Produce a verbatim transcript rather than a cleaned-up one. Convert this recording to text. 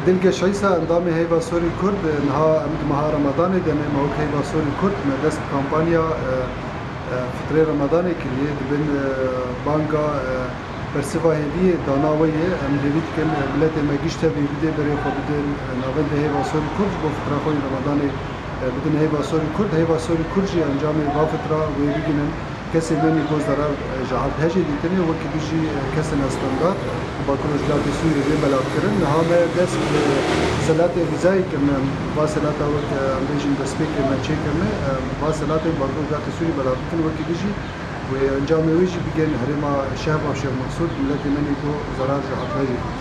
Dilgeş Îsa, endamê Heyva Sorî Kurd, niha em di meha Remadanê de ne, me wek Heyva Sorî Kurd me dest bi kampanya, e, e, fitrê Remadanê kiriye, di bin, e, banga, e, bersiva hêviyê dana we ye. Em hêvî dikin, e, miletê me giş tevî bidê, berê xwe bidin, e, navendê Heyva Sorî Kurd ji bo fitra xwe yên Remadanê, e, bidin Heyva Sorî Kurd. Heyva Sorî Kurd jî encamê va fitra wê bigihînin. Kesên me nî ku zarar, e, ji erdhejê dîtine, wekî din jî, e, kesên estendar li Bakur Rojhilatê Sûriyê bên belavkirin. Niha me dest bi selatê vîzayê kirine, va selata wek, e, em bêjin destpêkê me çêkirine, e, va selatê li Bakur Rojhilatê Sûriyê belav bikin, wekî din jî wê encamê wê jî bigihîn herêma Şehba û Şêx Meqsûd, miletê me nî ku zarar ji erdhejê dît.